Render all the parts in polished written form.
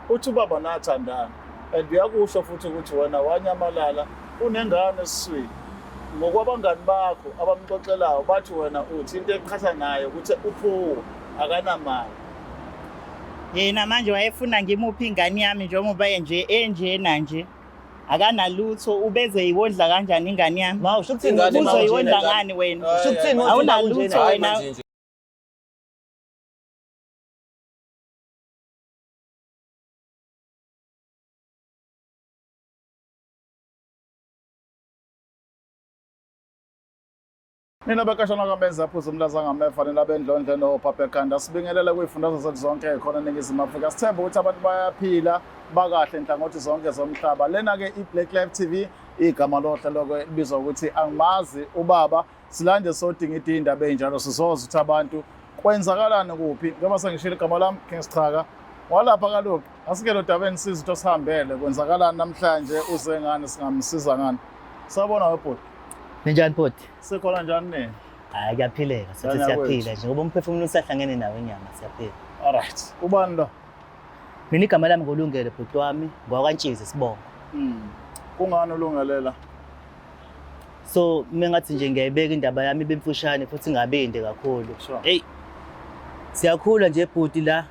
Uthi ubaba nathandana and uyakusho futhi ukuthi wena wanyamalala unengane esiswini. Ngokwabangani bakho abamxoxelayo bathi wena uthi into eqhatha naye ukuthi uphuwe akanamali. Yena manje wayefuna ngimuphi ingane yami njengoba nje enjena nje. Akanalutho ubeze iwondla kanjani ingane yami? Ma usho ukuthini ngane ma Uzoyiwondla unjena? ngani wena? Usho ukuthini ma Awunalutho unjena? wena. Hayi manje nje. Nina bekashana kamenza phuza umlaza ngamefa nina bendlondle nophapha ekhanda sibingelele kuyifundazwe zethu zonke khona eNingizimu Afrika sithemba ukuthi abantu bayaphila bakahle nhlangothi zonke zomhlaba lena ke iBlack Life TV igama lohlelo ke libizwa ukuthi angimazi ubaba silande sodinga indaba enjalo sizoza ukuthi abantu kwenzakalani kuphi njengoba sengishilo igama lami King Sichaka walapha kaloku asike lo daba enisiza ukuthi osihambele kwenzakalani namhlanje uze ngani singamsiza ngani sabona webhuti. Ninjani bhuti? Sikhona njani nini? Hayi kuyaphileka, sithi Njani siyaphila yakwethu? nje ngoba umphefumulo usahlangene nawo inyama siyaphila. Alright. Ubani lo? Mina igama lami ngolungele bhuti wami, ngwakwaNtshizi isibongo. Kungani ulungelela? So mengathi nje ngiyayibeka indaba yami ibe mfushane futhi ingabi inde kakhulu. Sure. Hey. Siyakhula nje bhuti la.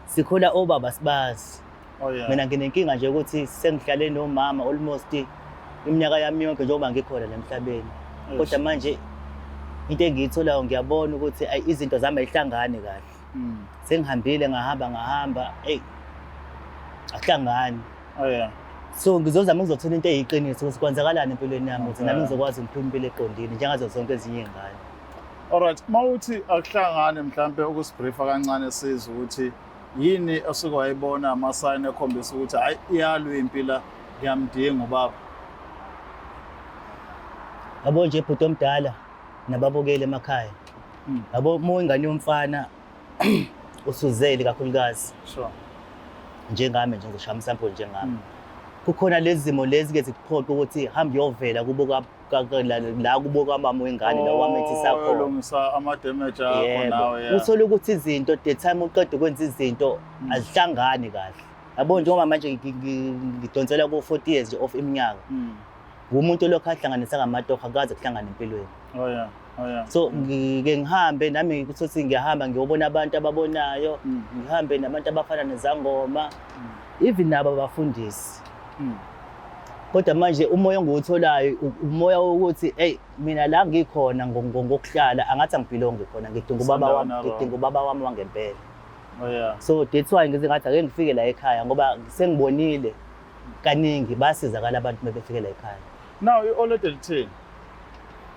Sikhula obaba sibazi. Oh yeah. Mina nginenkinga nje ukuthi sengihlale nomama almost iminyaka yami yonke njengoba ngikhona la emhlabeni. Eish. Kodwa manje into engiyitholayo ngiyabona ukuthi ayi izinto zami ayihlangani kahle. Sengihambile ngahamba ngahamba, eyi akuhlangani. Oh yeah. So ngizozama ukuzothola into eyiqiniso ukuthi kwenzakalani empilweni yami ukuthi nami Yeah. ngizokwazi ngiphile impilo eqondile njengazo zonke ezinye iy'ngane. Alright, mawuthi akuhlangani mhlambe ukusibriefa kancane sizwe ukuthi yini osuke wayibona amasayini ekhombisa ukuthi hayi iyalwa impi la ngiyamdinga ubaba. Yabo nje bhuti omdala nababukeli emakhaya. Yabo uma uyingane yomfana usuzele kakhulukazi Sure. njengami nje ngizoshaya umsample njengami. Kukhona lezi zimo lezi ke zikuphoqa ukuthi hamba uyovela kubo la kubo kamama wengane la wamethisa Oh, khona. Lungisa ama damage akho Yebo. nawe yeah. Uthole ukuthi izinto the time uqeda ukwenza izinto azihlangani kahle. Yabo njengoba manje ngidonsela ku 40 years nje of iminyaka. Ngumuntu olokhu ahlanganisa ngamatoho akaze kuhlangane empilweni. Oh yeah. Oh yeah. So ngike ngihambe nami kuthithi ngiyahamba ngiyobona abantu ababonayo, ngihambe nabantu abafana nezangoma, even nabo abafundisi. Kodwa manje umoya engiwutholayo umoya wokuthi hey mina la ngikhona ngokuhlala angathi angibhilongi khona ngidinga ubaba wami, Sundown ngidinga ubaba wami wangempela. Oh yeah. So that's why ngize ngathi ake ngifike la ekhaya ngoba sengibonile kaningi basizakala abantu bebefike la ekhaya. Now i-oledi lithini?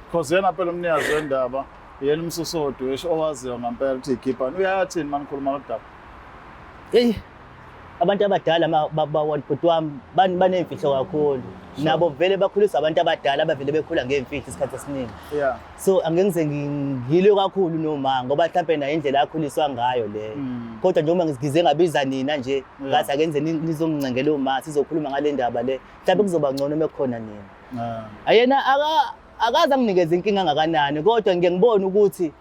Because yena phela umnikazi wendaba, yena umsuso wodweshu owaziyo ngempela ukuthi igibhani. Uyathini uma nikhuluma ngodaba? Hey abantu abadala bhuti wami banemfihlo kakhulu. Nabo vele bakhuliswa abantu abadala abavele bekhula ngemfihlo isikhathi esiningi. Yeah. So angeke ngize ngilwe kakhulu noma ngoba mhlampe naye indlela akhuliswa ngayo leyo. Kodwa njengoba ngize ngabiza nina nje ngathi ake ngize nizongincengela uma sizokhuluma ngale ndaba le. Mhlampe kuzoba ngcono uma kukhona nina. Ayena akaze anginikeze inkinga ngakanani kodwa ngike ngibone ukuthi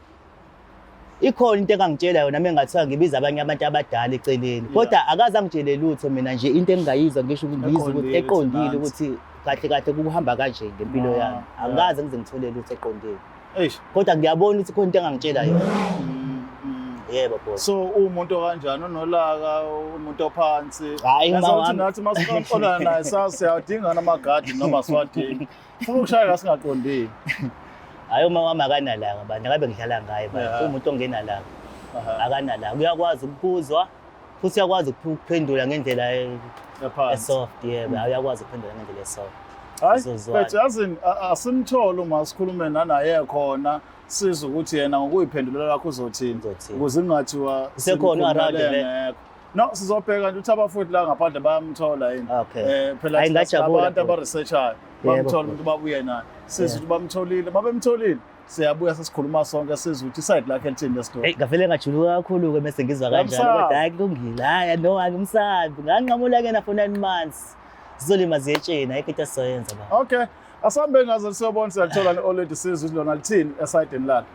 ikhona into engangitshela yona uma ngathiwa ngibiza abanye abantu abadala eceleni. Kodwa akaze angitshele lutho mina nje into engingayizwa ngisho ngizwe ukuthi Eqondile eqondile ukuthi ukuthi kahle kahle kuhamba kanje ngempilo yami. Angikaze ngize ngithole lutho eqondile. Eish. Kodwa ngiyabona ukuthi khona into engangitshela yona. Yebo boss. So umuntu okanjani onolaka, umuntu ophansi. Hhayi, Yenza uma ukuthi wami. nathi masiqoqolana naye siyadinga namagadi noma siwadingi. Funa ukushaya singaqondile. Hhayi uma wami akanalaka bantu akabe ngidlala ngaye bantu. Umuntu ongenalaka. Akanalaka. Uyakwazi ukukuzwa futhi uyakwazi ukuphendula ngendlela e-soft yebo. Uyakwazi ukuphendula ngendlela e-soft. Hayi, Sizozwana. but yazini asimthole uma sikhulume nanaye khona sizwe ukuthi yena ngokuyiphendulela lakho uzothini. Uzothini. Ukuze kungathiwa Usekhona u-around simkhulumele vele? engekho. No, sizobheka nje ukuthi abafundi la ngaphandle bayamthola yini. Okay. Phela Hayi, thina ngingajabula abantu futhi. aba-researchayo Yebo, bamthola futhi. umuntu babuye naye. Sizwe ukuthi bamtholile, babemtholile. Siyabuya sesikhuluma sonke sizwe ukuthi iside lakhe lithini lesitori. Hey, ngavele ngajuluka kakhulu-ke mese ngizwa kanjalo Uyamsaba? kodwa hhayi kulungile. Hhayi no angimsabi. Nganqamula kuyena for 9 months. Sizolima ziyetsheni ayikho into esizoyenza baba. Okay. Asambe ngaze siyobona siyalithola ne-already sizwe ukuthi lona lithini esayidini lakhe.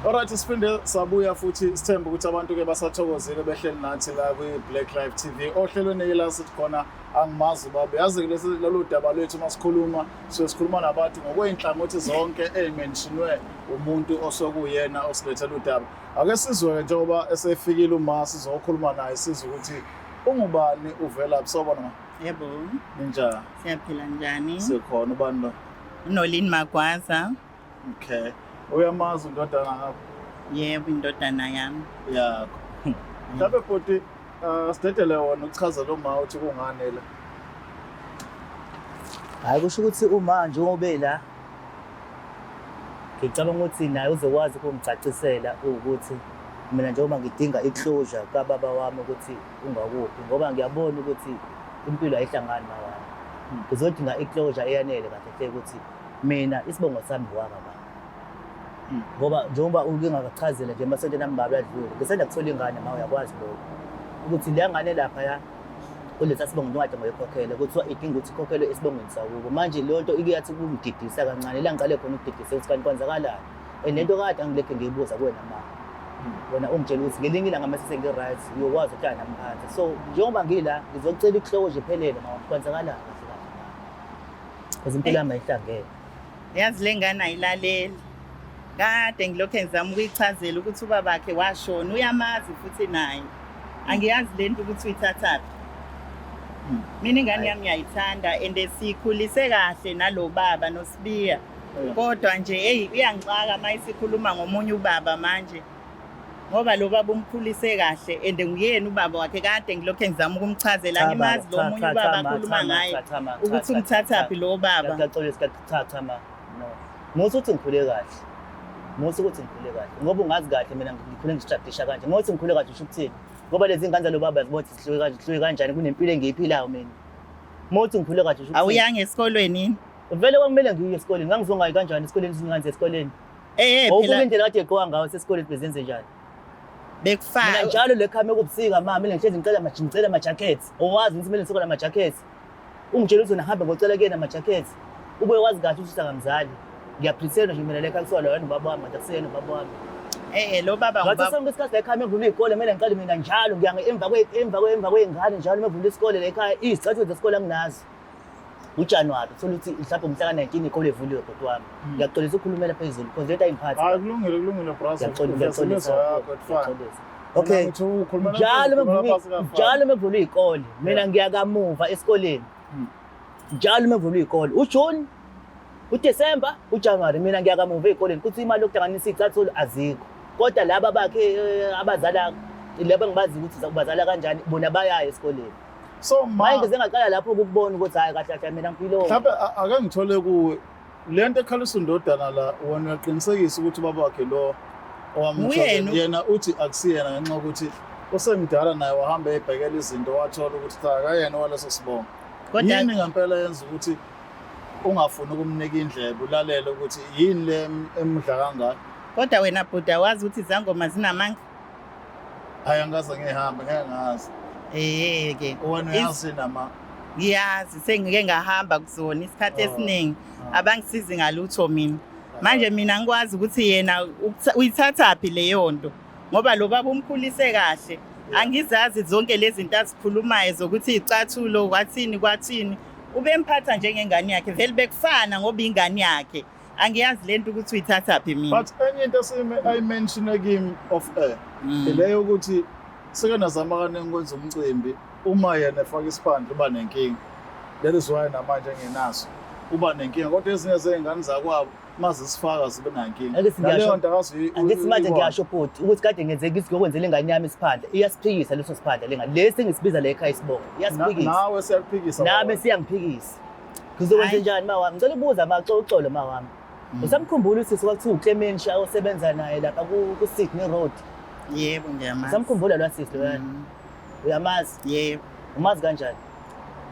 Alright, siphinde sabuya futhi, sithemba ukuthi abantu-ke basathokozile behleli nathi la kwi-Black Life TV ohlelweni la sithi khona angimazi ubaba. Yazi-ke lolu daba lwethu, uma sikhuluma suke sikhuluma nabantu ngokwey'nhlangothi zonke ey'menshinwe umuntu osokuyena osilethela udaba. Ake sizwe-ke njengoba esefikile uma sizokhuluma naye, sizwe ukuthi ungubani, uvelaphi. Sawubona, ma. Yebo. Ninjani? Siyaphila, njani? Sikhona. Ubani lo? Nolini Magwaza. Okay, uyamazi undodana ngapha? Yebo, indodana yami. Yakho. Mhlawumbe bhuti, sidedele wona ukuchazela uma uthi kungani la. Hhayi, kusho ukuthi uma njengoba ela, ngicabanga ukuthi naye uzokwazi ukungicacisela ukuthi mina njengoba ngidinga i-closure kababa wami ukuthi ungakuphi, ngoba ngiyabona ukuthi impilo ayihlangani mawami. Ngizodinga i-closure eyanele kahle hle ukuthi mina isibongo sami ngowakababa. Ngoba njengoba uke ngakachazela nje emasontweni ambalwa adlule, ngisanda kuthola ingane ma, uyakwazi lokho ukuthi leya ngane laphaya kulesa sibongo njengoba ngoyikhokhela, kuthiwa idinga ukuthi ikhokhelwe esibongweni sakubo. Manje leyo nto ike yathi kungididisa kancane, la ngiqale khona ukudidisa ukuthi kanti kwenzakalani, and lento kade angilekhe ngiyibuza kuwena ma, wena ungitshela ukuthi ngelinye ilanga mase sengi-right uyokwazi ukuhlala nami phansi. So njengoba ngila ngizocela i-closure iphelele ma, kwenzakalani kahle kahle ma, because impilo yami ayihlangene. Yazi le ngane ayilaleli. Kade ngilokhu ngizama ukuyichazela ukuthi ubabakhe washona, uyamazi futhi naye. Angiyazi le nto ukuthi uyithathaphi. Mina ingane yami ngiyayithanda and siyikhulise kahle nalo baba noSibiya. Kodwa nje eyi, uyangixaka uma isikhuluma ngomunye ubaba manje. Ngoba lo baba umkhulise kahle and nguyena ubaba wakhe. Kade ngilokhu ngizama ukumchazela, Cha, angimazi lo cha, munye cha, ubaba cha, ma, akhuluma cha, ma, ngaye cha, cha, ma, cha, ukuthi cha, umthathaphi cha. lo baba. Ngiyaxolisa, cha, cha ma, no, musa ukuthi ngikhule kahle, musa ukuthi ngikhule kahle, ngoba ungazi kahle mina ngikhule ngistruglisha kanje. Ngokuthi ngikhule kahle usho ukuthini? Ngoba lezi ngane zalo baba zibona ukuthi zihluke kanje, zihluke kanjani kunempilo engiyiphilayo mina. Muthi ngikhule kahle usho ukuthini? Awuyanga esikolweni yini? Vele kwakumele ngiye esikoleni, ngangizongayi kanjani esikoleni izingane zesikoleni? Phela Wawubuka indlela kade egqoka ngayo sesikoleni, bezenze njani? Mina bekufaka njalo le khame kubusika ma, mina ngihlezi ngicela ngicela ama-jackets. Owazi ukuthi kumele ngisuke nama-jackets. Ungitshela ukuthi wena hambe ngocela kuyena ama-jackets. Ubuye wazi kahle ukuthi akamzali. Ngiya-pretend nje mina, le khaya kusuka la wena ubaba wami, kanti akusiyena ubaba wami. Lo baba Ngathi ngubaba. sonke isikhathi la ekhaya mekuvulwa iy'kole kumele ngiqale mina njalo, ngiya emva kwey'ngane njalo mekuvulwa isikole la ekhaya, izicathulo zesikole anginazo. UJanuwari uthola ukuthi mhlawumbe umhla ka-19 iy'kole ivuliwe, bhuti wami. Ngiyaxolisa ukukhulumela phezulu because lento ayingiphathi. Hayi, kulungile, kulungile bras. Ngiyaxolisa, Imizwa yakho, it's fine. ngiyaxolisa. Okay. Mina ngithi ukhulumela Njalo phezulu, ukhulumela phansi kafani. njalo mekuvulwa iy'kole mina ngiya kamuva esikoleni. Njalo mekuvulwa iy'kole, uJune, uDecember, uJanuwari, mina ngiya kamuva ey'koleni, kuthi imali yokuhlanganisa iy'cathulo azikho. Kodwa laba bakhe abazala laba engibaziyo ukuthi bazala kanjani, bona bayaya esikoleni. So ma, Manje ngize ngaqala lapho ukubona ukuthi hhayi, kahle kahle mina ngipilo. Mhlawumbe ake ngithole kuwe le nto ekhalisa undodana la, wena uyaqinisekisa ukuthi ubaba wakhe lo owamshonela? Nguyena. Yena uthi akusiyena ngenxa yokuthi usemdala naye, wahamba ebhekela izinto, wathola ukuthi cha, akayena waleso sibongo. Kodwa Yini ngempela yenza ukuthi ungafuni ukumnika indlebe, ulalele ukuthi yini le emdla kangaka? Kodwa wena bhuda, wazi ukuthi izangoma zinamanga? Hayi, angikaze ngihambe, ngeke ngazi. Ke. Wena uyazi nama? Ngiyazi, sengike ngahamba kuzona isikhathi esiningi. Abangisizi ngalutho mina. Manje mina ngikwazi ukuthi yena uyithathaphi leyo nto. Ngoba lo baba umkhulise kahle. Angizazi zonke lezi zinto azikhulumayo zokuthi icathulo kwathini kwathini. Ubemphatha njengengane yakhe, vele bekufana ngoba ingane yakhe. Angiyazi lento ukuthi uyithathaphi mina. But enye into ayi-mentione kimi off air ileyo ukuthi seke nazama kaningi ukwenza umcimbi, uma yena efaka isiphandla uba nenkinga. That is why namanje engenaso, uba nenkinga, kodwa ezinye zey'ngane zakwabo mazisifaka zibe nankinga. Angithi naleyo ngiyasho nto akaze angithi manje ngiyasho bhuti ukuthi kade ngenze ngizokwenzela ingane yami isiphandla, iyasiphikisa leso siphandla le ngane lesi engisibiza la ekhaya isibongo, iyasiphikisa. Nawe siyakuphikisa. Nami baba. siyangiphikisa. Ngizokwenza Hhayi. njani ma wami? Ngicela ukubuza ma, uxolo ma wami. Usamkhumbula usisi kwakuthiwa uClemensha osebenza naye lapha ku-Sydney Road? Yebo, ngiyamazi. Usamkhumbula lwa sisi loyana? Uyamazi? Yebo. Umazi kanjani?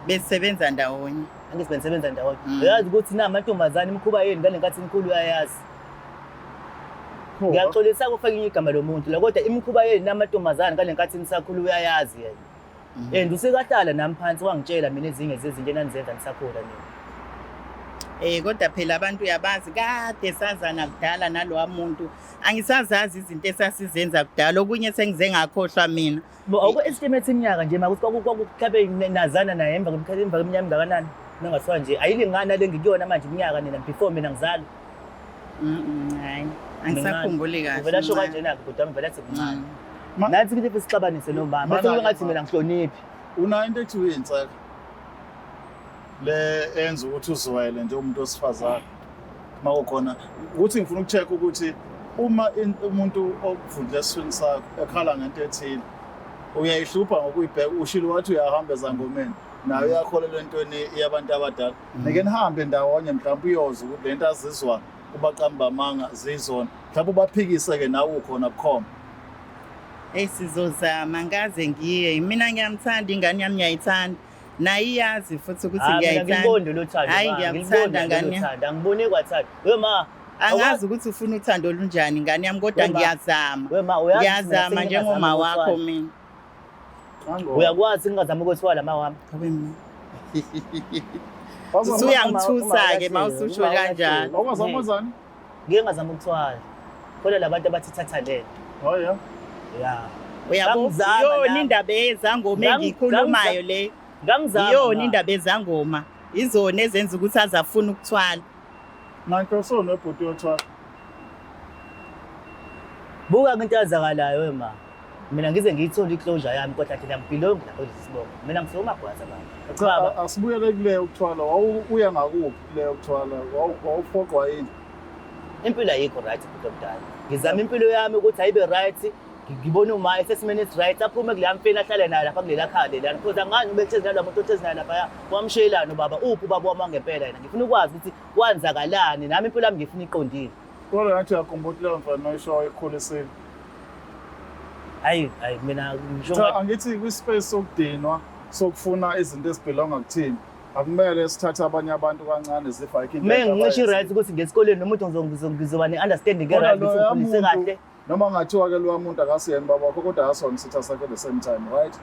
Besisebenza ndawonye. Angithi benisebenza ndawonye. Mm. Uyazi ukuthi na amantombazane imikhuba yenu ngale nkathi imikhulu uyayazi. Ngiyaxolisa ukufaka inye igama lomuntu la, kodwa imikhuba yenu namantombazane ngale nkathi nisakhula uyayazi yena. And usekahlala nami phansi wangitshela mina ezinye zezinto enanizenza nisakhula nina. Kodwa phela abantu uyabazi kade sazana kudala nalowa muntu. Angisazazi izinto esasizenza kudala, okunye sengize ngakhohlwa mina. Awuku-estimate iminyaka nje ma ukuthi kwaku mhlawumbe nazana naye emva kweminyaka engakanani? Nongathiwa nje ayilingani nale ngikuyona manje iminyaka nina before mina ngizalwa. Hayi, angisakhumbuli kahle. Uvela asho kanjena-ke bhuti wami, vele athi mncane. Nathi ukuthi sixabanise nomama. Bese kube ngathi mina ngihloniphi. Unayo into ekuthiwa iyinseka le enza ukuthi uzwele nje umuntu wesifazane uma kukhona ukuthi ngifuna uku-check ukuthi uma umuntu okuvundle esiswini sakho ekhala ngento ethile uyayihlupha ngokuyibheka, ushilo wathi uyahamba ezangomeni naye uyakholelwa entweni yabantu abadala, nike nihambe ndawonye mhlawumbe uyozwa ukuthi le nto azizwa kubaqambi bamanga zizona, mhlawumbe ubaphikise-ke nawe ukhona bukhoma. Eyi sizozama ngikaze ngiye. Mina ngiyamthanda ingane yami, ngiyayithanda. Naye iyazi futhi ukuthi Hayi, mina ngiyayithanda. ngiliboni lolo thando, Hayi, ma, ngiyamthanda ngiliboni lolo ngane yami. thando. Angiboni kwathando. We ma, Angazi ukuthi ufuna uthando olunjani ngane yami, kodwa We ma, ngiyazama. we ma, uyazi ukuthi mina Ngiyazama sengingazama njengoma wakho ukuthwala. mina. Uyakwazi ngingazama ukuthwala ma wami. Abe mina. Usuyangithusa-ke ma ususho kanjalo. Awungazama wenzani? Ngike ngazama ukuthwala. Khona labantu abathi thatha le. Oh yeah. Yeah. Uyabo, Ngangizama iyona nami. indaba yezangoma engiyikhulumayo le. Ngangizama. Iyona indaba yezangoma. Izona ezenza ukuthi aze afune ukuthwala. Nanhloso nobhuti yothwala. Buka into eyenzakalayo we ma. Mina ngize ngiyithole i-closure yami kodwa thina ngibelong lapho kulesi sibongo. Mina ngisuka uMagwaza baba. Cha, Baba, asibuyele kuleyo ukuthwala. Wawuya ngakuphi kuleyo ukuthwala? Wawuphoqwa yini? Impilo ayikho right bhuti omdala. Ngizama impilo yami ukuthi ayibe right. Ngibone uma esesimeni esi-right aphume kuleya mfeni ahlale naye lapha kulela khaya leliyana. Because angani ube ehlezi nalowa muntu ohlezi naye laphaya. Wamshiyelani ubaba? Uphi ubaba wami wangempela yena? Ngifuna ukwazi ukuthi kwenzakalani nami impilo yami ngifuna iqondile. Kodwa ngathi uyakhumbula ukuthi leyo mfana oyishoyo ikukhulisile. Hayi, hayi mina ngisho Cha, angithi kwi-space sokudinwa sokufuna izinto ezibhilonga kuthina akumele sithathe abanye abantu kancane zifa ayikho into Mina entsha ngincishe abayenzayo. i-right ukuthi ngesikoleni nomuntu ngizoba ne-understanding Kodwa e-right ukuthi loya ngikhulise muntu kahle. noma ngathiwa-ke loya muntu akasiyena ubaba wakho kodwa akasona isitha sakhe at the same time, right?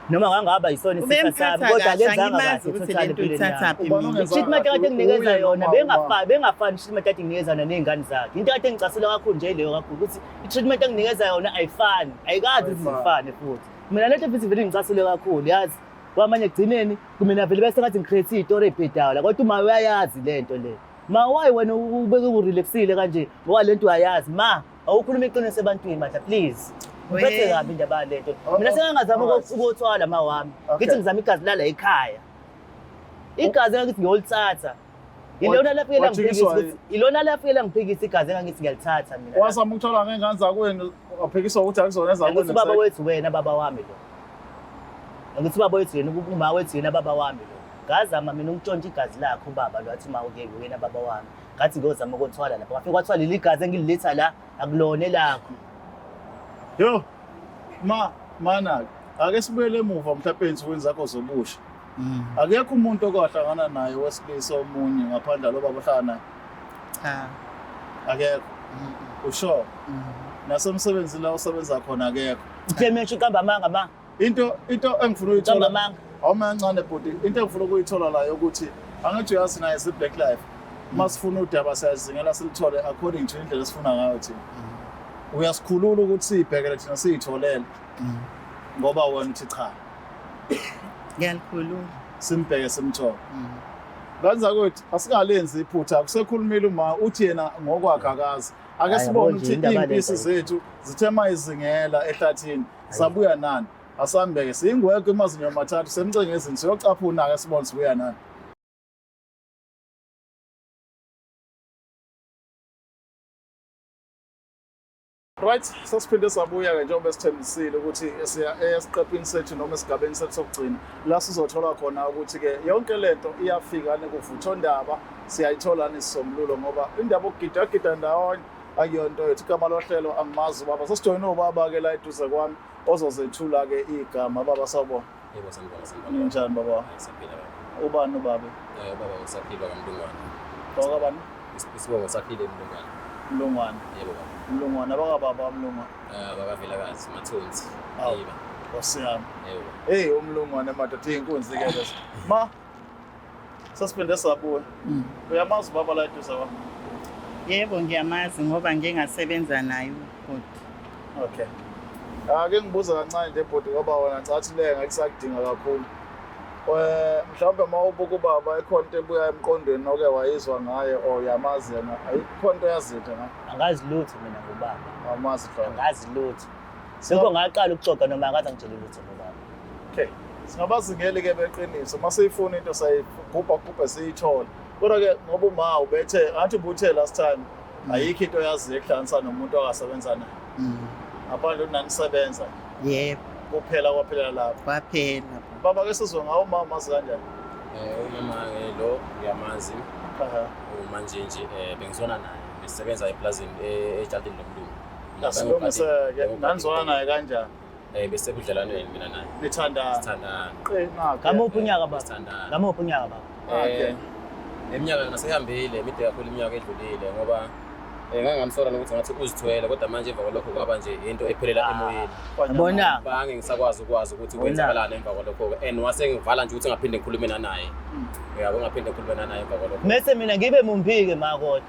Noma ngangaba yisona isitha Ubemphatha sami kodwa kahle, akenzanga angimazi kahle ukuthi totally le nto empilweni yami. uyithathaphi Ubani mina. ongenzanga I-treatment kahle? ekade nginikeza Uye yona noma bengafani, bengafani i-treatment ekade nginikeza yona ney'ngane zakhe. Into ekade ngicasula kakhulu nje leyo kakhulu ukuthi i-treatment enginikeza yona ayifani, ayikaze ize Ayifani. ifane futhi. Mina lento futhi vele ngicasule kakhulu yazi. Kwamanye ekugcineni kumina vele bese ngathi ngi-create iy'tori ey'bhedayo la kodwa uma uyayazi le nto le. Ma why wena ubeke urelaxile kanje ngoba le nto uyayazi ma awukhuluma iqiniso ebantwini bandla please. Ngiphethe We. kabi indaba yale nto. Oh, Mina oh, sengingazama alright. ukuthwala ma wami. Okay. Ngithi ngizama igazi lala ekhaya. Igazi engakithi ngiyolithatha. Ilona lafike langiphikisa Wajikiswa ukuthi ilona lafike langiphikisa igazi engangithi ngiyalithatha mina. Wazama ukuthola ngey'ngane zakwenu waphikiswa ukuthi akuzona ezakwenu. Angithi ubaba wethu wena baba wami lo. Angithi ubaba wethu yena uma wethu yena baba wami lo. Ngazama mina ukutshontsha igazi lakhe ubaba lo athi uma uke wena baba wami. Ngathi ngiyozama ukuthwala lapha. Kwafika kwathiwa leli gazi engililetha la akulona elakho. Yo, ma mana ake sibuyele emuva mhlawumbe ey'nsukwini zakho zobusha. Akekho umuntu okwahlangana naye wesilisa omunye ngaphandle lo baba ohlala naye. Cha. Akekho. Usho. Nasemsebenzini la osebenza khona akekho. Uthe mina uqamba amanga ma. Into engifuna Uqamba ukuyithola amanga. awume kancane bhuti, into engifuna ukuyithola la yokuthi angithi uyazi naye si-black life. Uma sifuna udaba siyazingela silithole according to indlela esifuna ngayo thina. Uyasikhulula ukuthi siyibhekele thina siyitholele ngoba wena uthi cha. Ngiyalikhulula. Simbheke simthole. Kanza ukuthi asingalenzi iphutha kusekhulumile uma uthi yena ngokwakhe akazi. Ake Hayi, sibone yabo nje ukuthi indaba le iy'mpisi nto. zethu zithe mayizingela ehlathini sabuya nani. Asambeke siyingwegwe emazinyo amathathu semcengezini siyocaphuna-ke sibone sibuya nani. Right, sesiphinde sabuya-ke njengoba sithembisile ukuthi siya esiqephini sethu noma esigabeni sethu sokugcina la sizothola khona ukuthi-ke yonke lento iyafika nekuvuthondaba siyayithola nesisombululo ngoba indaba okugidagida ndawonye akuyonto yethu. Igama lohlelo angimazi ubaba, sesijoyine ubaba-ke la eduze kwami ozozethula-ke igama. Baba sawubona. Yebo, sanibona, sanibona. Ninjani baba? Hayi, siyaphila baba. Ubani ubaba? Ubaba uSakhile kaMlungwane. Wakabani? Isibongo Sakhile Mlungwane. Mlungwane. Yebo baba. Mlungwane, abakababa Mlungwane. BakaVelakazi, Mathonsi. Awu. Yebo. Nkosi yami. Yebo. Hey, umlungwane madoda, iy'nkunzi-ke lezo. Ma, Sesiphinde sabuya. Uyamazi ubaba la eduze kwakho? Yebo, ngiyamazi ngoba ngike ngasebenza naye ubhuti. Okay. Ake ngibuze kancane nje bhuti ngoba wena ngicathi le ngeke sakudinga kakhulu. Mhlawumbe uma ubuka ubaba ikhona into ebuya emqondweni oke wayizwa ngaye or uyamazi yena, ayikho into oyaziyo nje ngaye? Angazi lutho mina ngobaba. Awumazi nhlobo. Angazi lutho. Lokho ngaqala ukuxoxa noma akaze angitshele lutho ngobaba. Okay. Singabazingeli-ke beqiniso, uma siyifuna into sayigubha gubhe siyithole. Kodwa-ke ngoba uma ubethe, ngathi ubuthe last time, ayikho into oyaziyo ekuhlanganisa nomuntu akasebenza naye. Ngaphandle ukuthi nanisebenza Yebo, kuphela kwaphelela lapho. kwaphela. Baba ke sizwe ngawo uma umazi kanjani? Umama-ke lo ngiyamazi Aha. uManjinji bengizwana naye besisebenza eplazini ejardini lomlungu. Asilungise-ke, nanizwana naye kanjani? Besebudlelwaneni mina naye. Nithandana. Sithandana. Qina-ke. Ngamuphi unyaka baba? Sithandana. Ngamuphi unyaka baba? Okay. Iminyaka yona seyihambile mide kakhulu iminyaka edlulile ngoba ngangamsola nokuthi ngathi uzithwele kodwa manje emva kwalokho kwaba nje into ephelela emoyeni. Yabona? Bange ngisakwazi ukwazi ukuthi kwenzakalani emva kwalokho and wase ngivala nje ukuthi ngaphinde ngikhulume nanaye. Uyabo ngaphinde ngikhulume nanaye emva kwalokho. Mese mina ngibe mumbi-ke ma kodwa.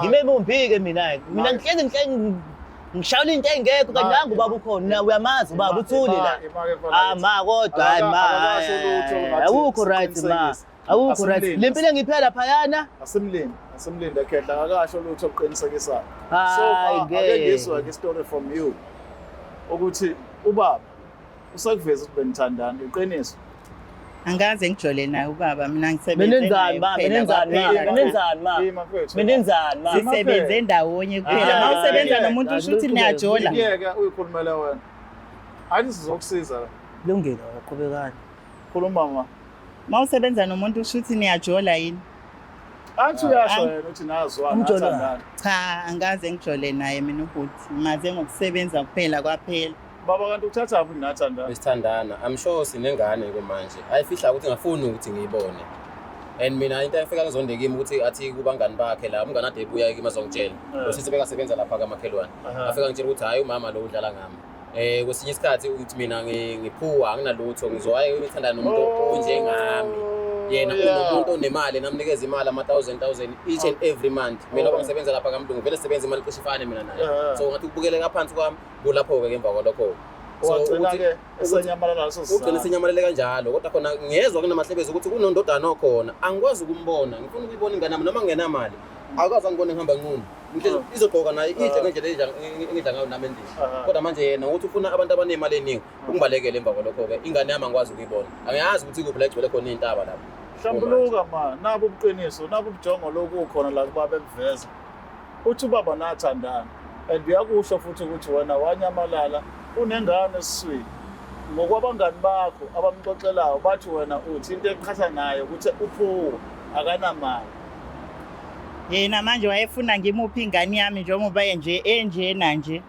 Ngibe mumbi-ke mina-ke. Mina ngihlezi ngihlezi ngishawula into engekho kanti nangu ubaba ukhona. Na uyamazi ubaba uthule la. Ah ma kodwa hayi ma. Akakasho lutho olungathi Awukho right ma. siqinisekise. Awukho right. Asimlindi. Le mpilo engiyiphila laphayana. Asimlindi, asimlinde khehla akakasho lutho oluqinisekisayo. So Hayi ma, ake ngeke. ngizwe ke story from you ukuthi ubaba usakuveza ukuthi benithandana iqiniso. Angikaze ngijole naye ubaba, mina ngisebenze Mina naye enzani ma? kuphela Mina enzani ma? kwaphela. Mina enzani ma? Ima mfethu. Mina enzani ma? Sisebenze ndawonye kuphela. Ah, Uma usebenza yeah. nomuntu usho ukuthi niyajola. Ngiyeke uyikhulumele wena. Athi sizokusiza la. Lungile, qhubekani. Khuluma ma. Uma usebenza nomuntu usho ukuthi niyajola yini? Athi uyasho yena ukuthi nazwana Umjolo. nathandana. Cha, angikaze ngijole naye mina ubhuti. Maze ngokusebenza kuphela kwaphela. Baba kanti ukuthatha phi nathandana? Besithandana. I'm sure sinengane kumanje. Ayifihla ukuthi ngafuni ukuthi ngiyibone. And mina into efika ngizonde kimi ukuthi athi kubangani bakhe la umngane ade ebuya kimi azongitshela. Lo sisi bekasebenza lapha kamakhelwane. Afika ngitshela ukuthi hayi umama lo udlala ngami. Kwesinye isikhathi uthi mina ngiphuwa anginalutho ngizowaye ngithandana nomuntu onjengami. Yena unomuntu onemali namnikeza imali ama 1000 1000 each and every month. Mina ngoba ngisebenza lapha kamlungu vele sisebenza imali cishe ifane mina naye. So ngathi ukubukeleka phansi kwami kulapho-ke emva kwalokho. So Wagcina-ke esenyamalala leso ugcine sizathu. senyamalele kanjalo kodwa khona ngiyezwa kunamahlebezi ukuthi kunondodana okhona angikwazi ukumbona ngifuna ukuyibona ingane yami noma ngingenamali akwazi angibone ngihamba nqunu Ngihlezi izogqoka naye idle ngendlela engidla ngayo nami endlini kodwa manje yena ukuthi ufuna abantu abanemali eningi ukungibalekela emva kwalokho-ke ingane yami angikwazi ukuyibona angiyazi ukuthi ikuphi la igcwele khona iy'ntaba lapho. Hlambuluka ma, nabu ubuqiniso, nabu ubujongo lokhu khona la kubaba ekuveza. Uthi ubaba nathandana and uyakusho futhi ukuthi wena wanyamalala unengane esiswini. Ngokwabangani bakho abamxoxelayo bathi wena uthi into eqhatha naye ukuthi uphuwe akanamali. Yena manje wayefuna ngimuphi ingane yami njengoba nje enjena nje.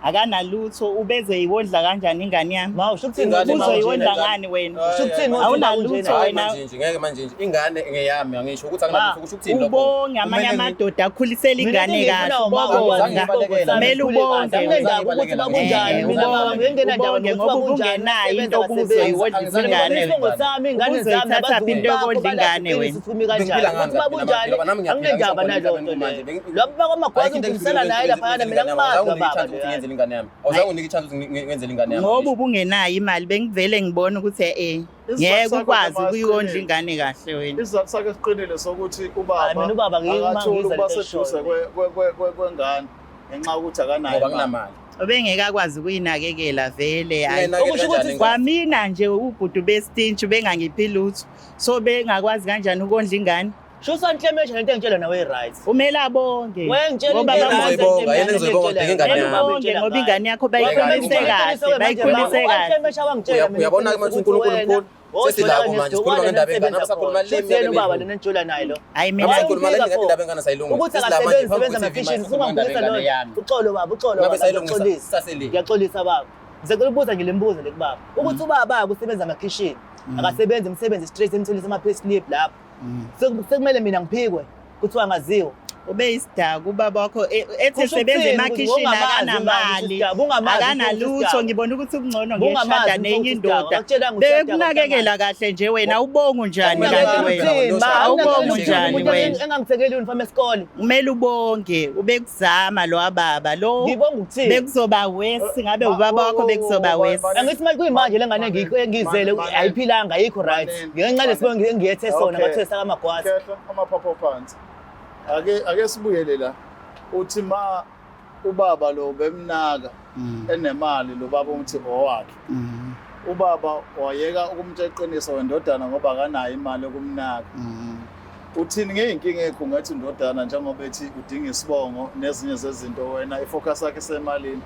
Akanalutho ubeze iwondla kanjani ingane yami? Ma usho ukuthini Ingane ngokuthi ma Uzoyiwondla unjena. ngani wena? Usho ukuthini ngokuthi Awunalutho Hayi wena. manje ngeke manje ingane ngeyami angisho ukuthi anginalutho kusho ukuthini lokho. Ubonge amanye amadoda akhulisela ingane kahle. Ubonga. Kumele ubonge. Anginendaba ukuthi bakunjani mina baba ngingenandaba Ubonge nokuthi ngoba bakunjani ubungenayo into obuzoyiwondlisa ingane. Isibongo sami ingane zami Uzoyithatha phi into yokondla ingane wena? Umi kanjani ukuthi bakunjani anginendaba naloo nto leyo lo baba kwamagwaza ngikhulisana naye laphayana mina ngimazi baba ukuthi ngenzele ingane yami. Awuzange unike i-chance ukuthi ngenzele ingane yami. Ngoba ubungenayo imali bengivele ngibona ukuthi ngeke ukwazi ukuyondla ingane kahle wena. Isizathu sakhe siqinile sokuthi Hayi, ubaba mina ubaba ngike uma akatholi ngizwa ukuba lento seduze eshoyo. kwengane ngenxa yokuthi akanayo Ngoba imali. nginamali. Ubengeke akwazi ukuyinakekela vele hayi. Ungayinakekela Okusho ukuthi kanjani ingane? Kwamina nje ubhuti besitintshi bengangiphi lutho. So bengakwazi kanjani ukondla ingane? Shusa nhlemesha lento engitshela nawe right. Kumele abonge. Wengitshela Ngoba into baba e-right, Ngizoyibonga, yena ngizoyibonga, ngidinga ingane Kumele yami. ubonge ngoba ingane yakho bayikhulise kahle, bayikhulise kahle. Uyabona manje uNkulunkulu mkhulu. Sesilapho manje sikhuluma ngendaba engane abasakhuluma le Senu minyaka baba emibili. lena ngijola naye lo. Hayi mina Abasakhuluma le ndaba engane sayilungisa. Ukuthi Sesila manje akasebenzi phambi sebenza kwe-TV ama-kitchen manje sikhuluma ngendaba ungangibuyisa engane loyo. yami. Uxolo baba, uxolo Ngabe baba, sayilungisa ngiyaxolisa. sasele. Ngiyaxolisa baba. Ngicela ukubuza nje le mbuzo le kubaba. Ukuthi ubaba usebenza amakhishini. Akasebenzi umsebenzi straight emtholisa ama pay slip lapho. Sekumele mina ngiphikwe kuthiwa ngaziwa. Ubeyisidaka ubaba wakho ethi Kusho esebenza ukuthini ukuthi emakhishini ungamazi ubaba akanamali, ukuthi isidaka, ungamazi ukuthi akanalutho. isidaka. Ngibona ukuthi kungcono Bungamazi ngeshada ukuthi nenye isidaka, indoda. akutshela ukuthi isidaka, Bekunakekela kahle nje wena, awubongi unjani kanti wena? Awubongi unjani wena? Engangithengeli uniform esikole. Kumele ubonge, ubekuzama lo baba lo. Ngibonga ukuthini? Bekuzoba worse ngabe ubaba wakho, bekuzoba worse. Angithi manje kuyimanje le ngane engiyizele ayiphilanga, ayikho right. Ngenxa lesibongo engiyethe sona ngathiwe sakamagwaza. Khehla, amaphapho phansi. Ake sibuyele la. Uthi ma ubaba lo bemnaka enemali, lo baba uthi owakhe. Ubaba wayeka ukumtshela iqiniso wendodana ngoba akanayo imali yokumnaka. Uthini ngey'nkinga ey'khungethe indodana njengoba ethi udinga isibongo nezinye zezinto, wena i-focus yakhe isemalini?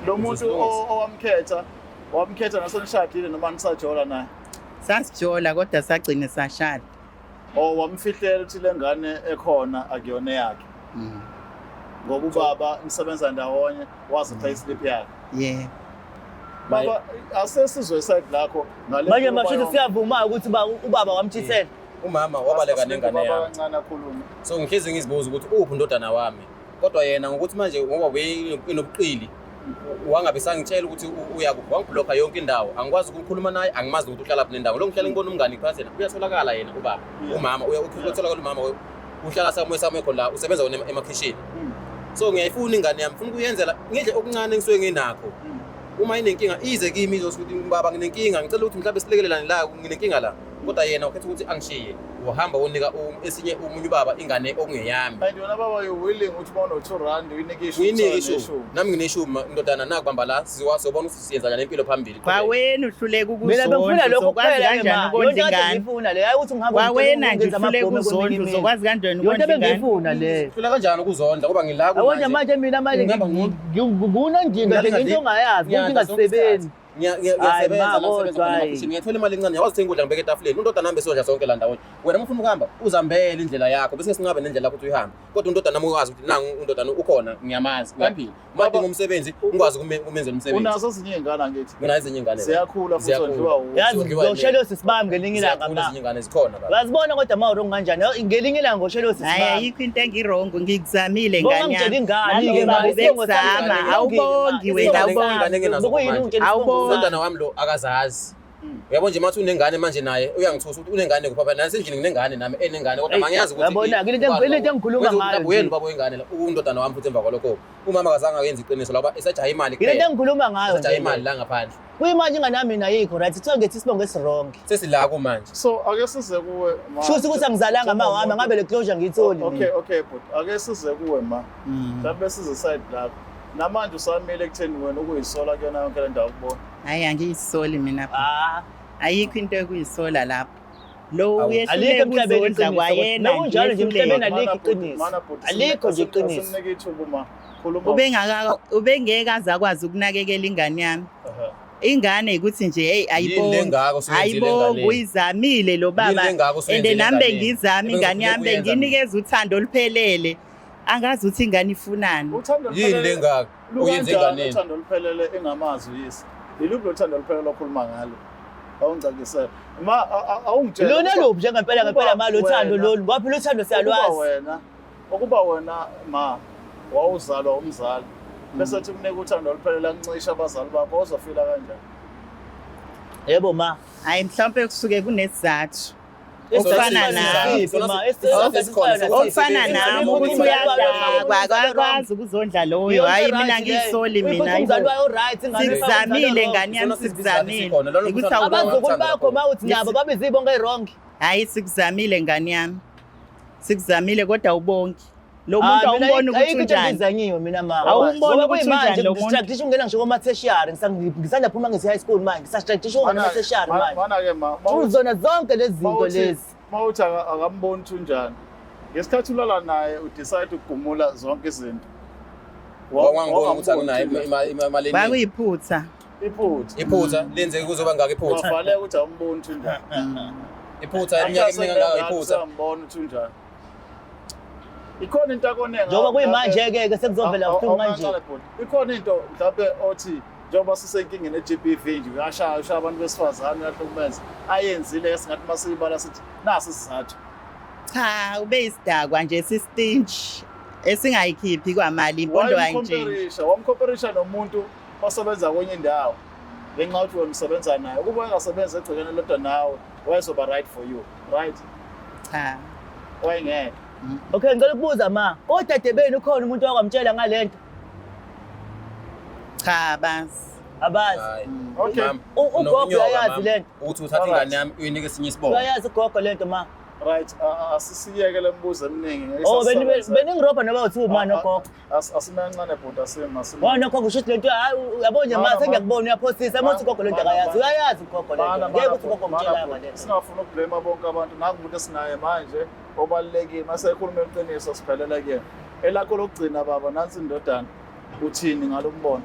Lo muntu owamkhetha, wamkhetha nasenishadile noma nisajola naye? Sasijola kodwa sagcine sashada. O wamfihlela ukuthi le ngane ekhona akuyona eyakhe? Ngoba ubaba nisebenza ndawonye, wazi ukuthi ayi-slip yakhe. Yebo. Baba, asesizwe i-side lakho ngale Manje nkulumo mashuthi yonke. siyavuma ukuthi ubaba wamchithela. Umama wabaleka nengane Ubaba yami. kancane akhulume. So ngihlezi ngizibuza ukuthi uphi undodana wami. Kodwa yena ngokuthi manje ngoba enobuqili wangabe sangitshela ukuthi uyakuphi, wangiblocka yonke indawo. Angikwazi ukukhuluma naye, angimazi ukuthi uhlala phi nendawo. Lo ngihlala ngibona umngani phakathi yena uyatholakala yena ubaba. Umama uyatholakala, umama uhlala somewhere somewhere khona la, usebenza wona emakhishini. So ngiyayifuna ingane yami, ngifuna ukuyenzela ngidle okuncane engisuke nginakho. Uma inenkinga ize kimi izothi ukuthi baba nginenkinga, ngicela ukuthi mhlawumbe silekelelane la, nginenkinga la. Kodwa yena ukhetha ukuthi angishiye, uhamba wonika esinye omunye ubaba ingane okungeyami. And wena baba, you willing ukuthi uma uno-R2 uyinike ishumi? Uyinike ishumi, nami ngineshumi, ndodana, nakubamba la sizobona ukuthi siyenza njani impilo phambili. Kwawena uhluleka Mina bengifuna ukuzondla, lokho uzokwazi kuphela ke kanjani ma. ukondla Yonke kade ingane? ngiyifuna le. Hayi ukuthi ngihambe Kwawena nje ngenza uhluleka amabhomu ukuzondla, kweminye imizi. uzokwazi kanjani Yonke ukondla ingane? bengiyifuna le. Hlula kanjani ukuzondla ngoba ngila Yabona nje manje mina manje Ngihamba ngunondinga nje into ongayazi ukuthi ingasebenzi. Hayi, Ngiyasebenza ma, la, ngisebenza kodwa, khona hayi. emakhishini, ngiyathola imali encane, ngiyakwazi ukuthenga ukudla ngibeke etafuleni. Undodana nami besodla sonke la ndawonye. Wena uma ufuna ukuhamba uzambele indlela yakho, bese sinqabe nendlela yakho ukuthi uyihambe, kodwa undodana nami ukwazi ukuthi nangu undodana ukhona, ngiyamazi uyaphila. Uma Baba, adinga umsebenzi ngikwazi ukumenzela umsebenzi. Unazo ezinye iy'ngane angithi? Mina ezinye iy'ngane Ziyakhula futhi Ziyakhula. ondliwa wuwe. Yazi Zondliwa ngoshela osisi bami ngelinye ilanga Ziyakhula ma. ezinye iy'ngane zikhona baba. Uyazibona kodwa ma wrong kanjani? Ngelinye ilanga ngoshela osisi Hayi, bami. ayikho into engi-wrong, ngikuzamile Bonga ngane ngitshela yami. ingane Nalo ke baba ma, isibongo sami ubekuzama, ngane, awubongi isibongo wena, sami. awubongi. Ingane engenazo Bekuyini manje. ungitshela isibongo Awubongi. sami? Umntwana wami lo akazazi. Uyabo nje mathi unengane manje naye uyangithusa ukuthi unengane kuphi, phela nasendlini nginengane nami enengane kodwa Eyi, mangiyazi ukuthi uyabona-ke, into engikhuluma ngayo nje. Uyena ubaba wengane la, undodana wami futhi emva kwalokho umama akazange ayenze iqiniso la ngoba esejaha imali Yile nto engikhuluma ngayo esejaha nje. imali la ngaphandle. Kuyimanje ingane yami mina ayikho right. Kuthiwa ngethi isibongo esi-wrong. Sesila kumanje. So ake size kuwe ma. Shuthi ukuthi angizalanga ma wami, ngabe le closure ngiyitholi Okay, mina. okay but ake size kuwe ma. Mhlawumbe size side lakho. Namanje usamile ekutheni wena ukuyisola kuyona yonke le ndawo kubona? Hayi, angiyisoli mina. Ah, Ayikho into ekuyisola lapho. Lo Awu. Alikho uyehluleka emhlabeni ukuzondla iqiniso. kwayena. Nakunjalo nje nje emhlabeni uyehluleka. alikho iqiniso. Mana bhuti, Alikho nje iqiniso. Asimnike ithuba ma. Khuluma. Ubengeke aze akwazi ukunakekela ingane yami. Ingane ukuthi nje hey Yini ayibongi. lengako osuyenzile Ayibongi, enganeni? uyizamile lo Yini baba. lengako And osuyenzile nami enganeni? bengiyizama ingane yami, Ebengizofuna ukuyenza mina. bengiyinikeza uthando oluphelele. Angazi ukuthi ingane ifunani. Uthando Yini oluphelele- lengako uyenze Lukanjani enganeni? uthando oluphelele engamazi uyise? Yiluphi lo thando oluphelele okhuluma ngalo? Awungicacisele. Ma awungitshele. Lona luphi nje ngempela ngempela ma lo thando Wena- lolu? Ngoba phela uthando Ukuba siyalwazi. wena, ukuba wena ma wawuzalwa umzali bese ethi kunika uthando oluphelele akuncisha abazali bakho, uzofila kanjani? Yebo ma. Hayi, mhlawumbe kusuke kunesizathu. Isizathu Okufana nami. siphi, ma? Isizathu esikhona Okufana nami ukuthi uyadakwa, akakwazi ukuzondla loyo. Hayi, mina ngiyisoli mina. Umzali wayo right, ingane ifaka umzali Sikuzamile wrong. ngane yami, Isona sizathu sikuzamile. sikhona, lona Ukuthi uthando awubongi. Abazukulu bakho ma uthi nabo babiza ibongo e-wrong. Hayi, sikuzamile ngane yami. Sikuzamile kodwa awubongi. Lo muntu awumboni ukuthi Ayikho into unjani. engizanyiwe mina ma. Awumboni Ngoba ukuthi kuyimanje unjani lo muntu. ngistruggle ukungena ngisho koma-tertiary, ngisanda phuma ngise high school manje, ngisastruggle ukungena ema-tertiary manje. Mana-ke ma, Uzona zonke lezi zinto lezi. mawuthi akamboni ukuthi unjani. Ngesikhathi ulala naye u-decide ukugumula zonke izinto. Wangangiboni ukuthi akunayo imali eningi. Kwakuyiphutha. Iphutha. Iphutha lenzeke kuzoba ngaka iphutha. Wavaleka ukuthi awumboni ukuthi unjani. Iphutha iminyaka eminingi kangaka iphutha. Usambona ukuthi unjani. Ikhona into akonenga. Njengoba kuyimanje-ke ke sekuzovela buhlungu kanje. Ikhona into mhlawumbe othi njengoba sisenkingeni e-GBV nje uyashaya ushaya abantu besifazane uyahlukumeza ayenzile esingathi masiyibala sithi nasi isizathu. Cha, ubeyisidakwa nje sistinch esingayikhiphi kwamali impondo ayintshintshi. Wayemkhomperisha, wamkhomperisha nomuntu osebenza kwenye indawo ngenxa yokuthi wena usebenza naye. Ukuba engasebenzi egcekeni lodwa nawe, wayezoba right for you, right? Cha. Wayengeke. Okay, ngicela ukubuza ma, kodade benu ukhona umuntu owakwamtshela ngalento? Cha bazi. Abazi. Hayi. Okay. Mama, Ugogo unokunyoka, uyayazi mama, lento. Ukuthi uthatha Alright. ingane yami uyinike esinye isibongo. Uyayazi ugogo lento ma. Right, asisiyeke le mibuzo eminingi. Ngeke Oh, sasisebenzela. beningirobha noba uthiwa ma nogogo. Asimencane bhuti, asime, asime. Wa nogogo usho ukuthi lento hayi uyabona nje ma Mana, sengiyakubona uyaphosisa uma uthi ugogo lento mana, akayazi. mana. Uyayazi ugogo lento. Mana, Ngeke mana, uthi ugogo mana, umtshela bhuti. ngalento. Singafuni ukublame bonke abantu. Nangu umuntu esinaye manje obalulekile. Mase ekhuluma iqiniso siphelela kuyena. Elakho lokugcina baba, nansi indodana. Uthini ngalo mbono?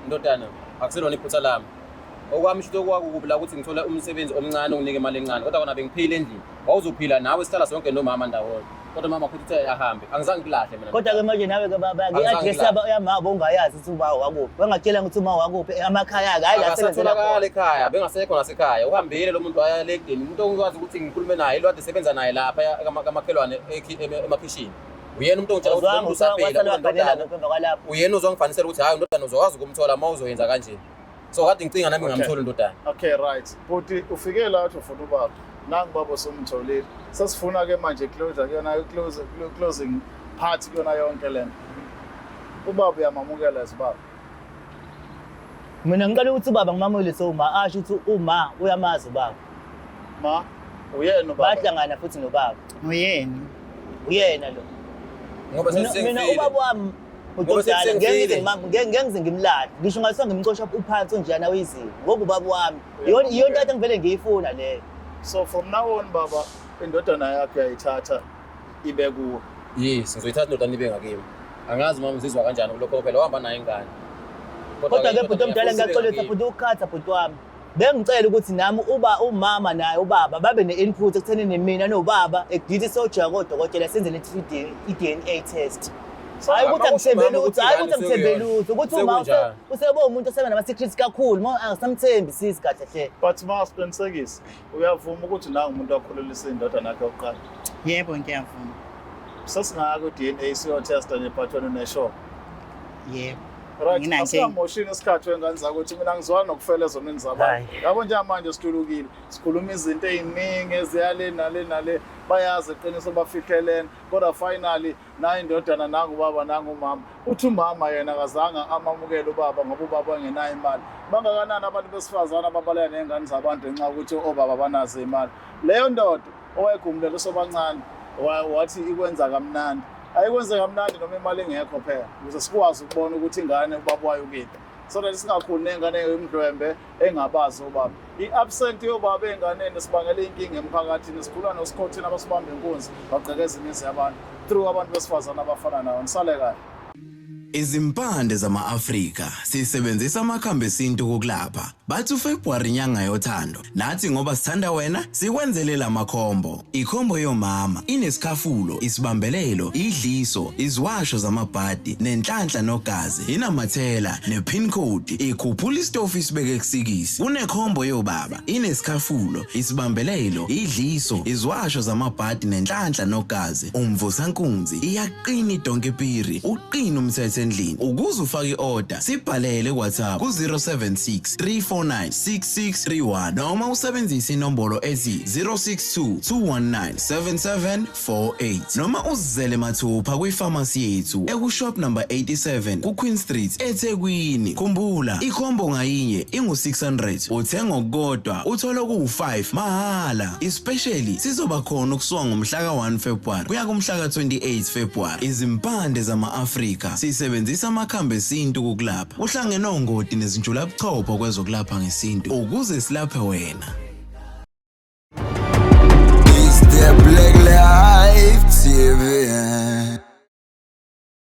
Ndodana, akuselona iphutha lami. Okwami shuthi okwakukubi la ukuthi ngithola umsebenzi omncane onginike imali encane kodwa kona bengiphila endlini. Wawuzophila nawe sihlala sonke nomama ndawonye. Kodwa mama futhi uthe ahambe. Angizange ngikulahle mina. Kodwa ke manje nawe ke baba Angizange i-address ngilale. yaba yamabo ungayazi ukuthi uba wakuphi. Wangatshela ukuthi uma wakuphi amakhaya akhe hayi la asebenzela Akasatholakala khona. ekhaya, bengasekho nasekhaya. Uhambile lo muntu waya le ekudeni. Umuntu ongikwazi ukuthi ngikhulume naye, lo kade esebenza naye lapha kamakhelwane emakhishini. Uyena umuntu ongitshela ukuthi lo Awuzwanga muntu usaphila, wasala waganela unendodana. kuphi emva kwalapho. Uyena ozongifanisela ukuthi hayi undodana uzokwazi ukumthola uma uzoyenza kanje. So kade ngicinga nami Okay. ngamthola undodana. Okay, right. Bhuti ufike la uthi ufuna ubaba. Nangu baba usumtholile. Sesifuna ke manje closure kuyona close closing part kuyona yonke lento. Ubaba uyamamukela as ubaba. Mina ngicela ukuthi ubaba ngimamukele uma asho ukuthi uma uyamazi ubaba. Ma uyena ubaba. Bahlangana futhi nobaba. Uyena. Uyena lo. Ngoba Mina sesengifile. ubaba wami Ngoba udokotela ngeke ngize sesengifile. ngeke ngize ngimlale. Ngisho ngathiwa ngimxosha uphansi onjena uyizimo. Ngoba ubaba wami iyona iyona into engivele ngiyifuna leyo. So from now on baba indodana yakho uyayithatha ibe kuwe. Yes, ngizoyithatha indodana ibe ngakimi. Angazi mama uzizwa kanjani kulokho phela wahamba naye ingane. Kodwa ke bhuti omdala ngiyafuna ibe ngiyaxolisa ngakimi. bhuti ukukhatha bhuti wami. Bengicela ukuthi nami uba umama naye ubaba babe ne-input ekuthenini mina nobaba ekudithi sojika kodokotela senze le i-DNA test. Hayi ukuthi Ama usho angithembe mama lutho, ukuthi hayi ingane ukuthi angithembe sekuyona. lutho, ukuthi uma Sekunjani? usebe umuntu osebe nama-secrets kakhulu, ma angisamthembi sisi kahle hle. But ma siqinisekise uyavuma ukuthi nangu umuntu wakhulelisa indodana yakhe yokuqala. Yebo ngiyavuma. Sesingaya ku-DNA siyotesta nje but wena unesure. Yebo. Right, Nginankinga. asingamoshini isikhathi wengane zakuthi mina ngizwana nokufela ezonweni zabantu. Hhayi. Yabo njengamanje situlukile, sikhuluma izinto ey'ningi eziyale nale nale, bayazi iqiniso bafihlelene, kodwa finally nayi indodana nangu ubaba nangu umama. Uthi umama yena akazange amamukele ubaba ngoba ubaba engenayo imali. Bangakanani abantu besifazane ababaleka ney'ngane zabantu ngenxa yokuthi obaba banazo imali. Leyo ndoda owayegumulela usobancane wathi ikwenza kamnandi. Ayikwenze kamnandi noma imali ingekho phela ukuze sikwazi ukubona ukuthi ingane ubaba wayo ukiphi. So that singakhuli nengane emdlwembe engabazi obaba. I-absent yobaba ey'nganeni sibangela iy'nkinga emphakathini, sikhula nosikhothini abasibamba inkunzi bagqekeza imizi yabantu through abantu besifazane abafana nawo. Nisale kahle. Izimpande zama-Afrika sisebenzisa amakhambi esintu ukulapha. Bathi uFebruary inyanga yothando. Nathi ngoba sithanda wena sikwenzele lamakhombo. Ikhombo yomama inesikhafulo, isibambelelo, idliso, iziwasho zamabhadi, nenhlanhla nogazi, inamathela, ne-pin code, ikhuphula isitofu isibeke kusikisi. Kunekhombo yobaba inesikhafulo, isibambelelo, idliso, iziwasho zamabhadi nenhlanhla nogazi. Umvusankunzi iyaqina idonke piri, uqina umthetho endlini. Ukuze ufake i-order, sibhalele ku-WhatsApp ku-076 349 6631 noma usebenzise inombolo ethi 062 219 7748 noma uzizele mathupha kwifamasi yethu ekushop number 87 kuQueen Street eThekwini. Khumbula, ikhombo ngayinye ingu-600, uthenga okukodwa uthola okuwu-5 mahhala. Especially sizoba khona ukusuka ngomhla ka-1 February kuya kumhla ka-28 February. Izimpande zama-Afrika sisebenzisa amakhambi esintu kukulapha. Uhlangene ongoti nezinjulabuchopho kwezokulapha ngesintu ukuze silaphe wena. It's the Black Lion.